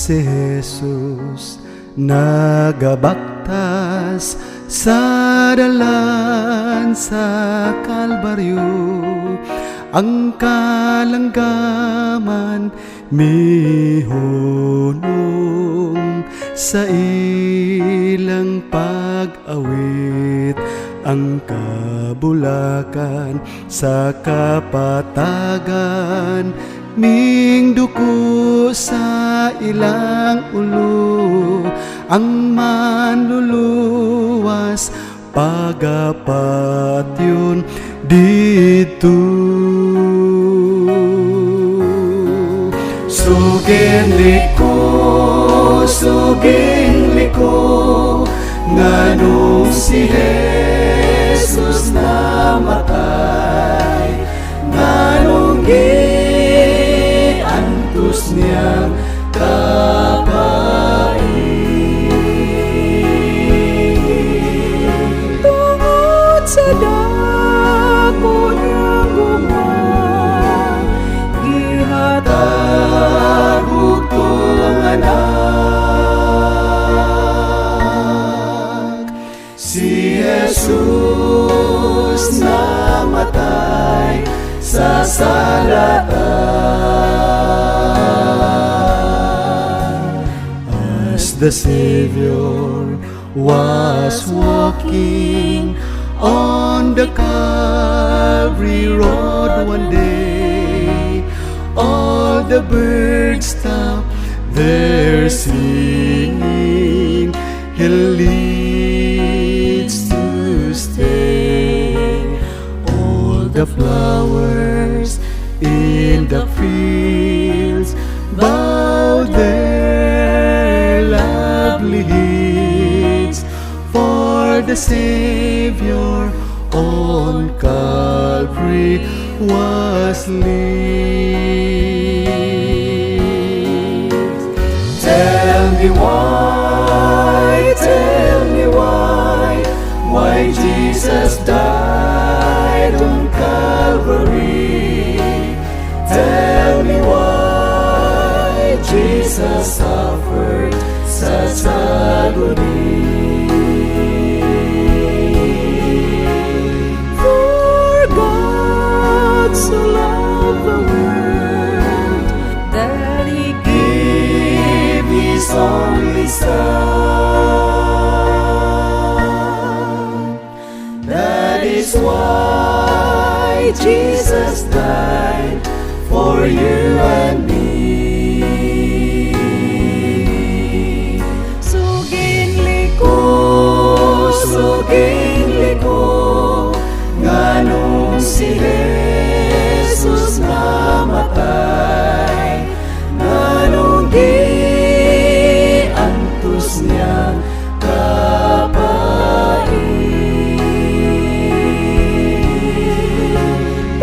Si Jesus nagabaktas sa dalan sa Kalbaryo. Ang kalanggaman mihunong sa ilang pag-awit. Ang kabulakan sa kapatagan mingduko sa ilang ulo. Ang manluluwas pagapatyon didto. Sugin liko, sugin liko, nganong si Jesus namatay, nganong giantos niyang kapain. Tungod sa dako niyang gugma, gihatag bugtong anak. Si Jesus namatay sa salatan. As the Savior was walking on the Calvary Road one day, all the birds stopped their singing. He leads to stay. All the flowers in the fields bow their lovely heads for the Savior on Calvary was laid. Tell me why, tell me why Jesus died on Calvary. Tell me why Jesus suffered such agony. For God so loved the world that He Gave His only Son. That is why Jesus died for you and me. Sugin liko, sugin liko, nganong si Jesus namatay, nganong giantos niya kapain.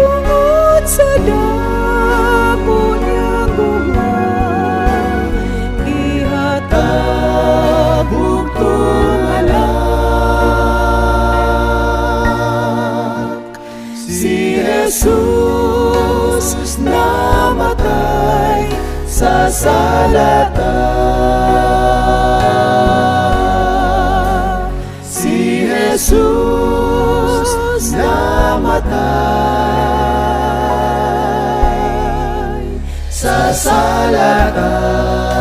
Tungod sa dako niyang gugma, gihatag bugtong anak. Si Jesus namatay sa salatan. Si Jesus namatay sa salatan.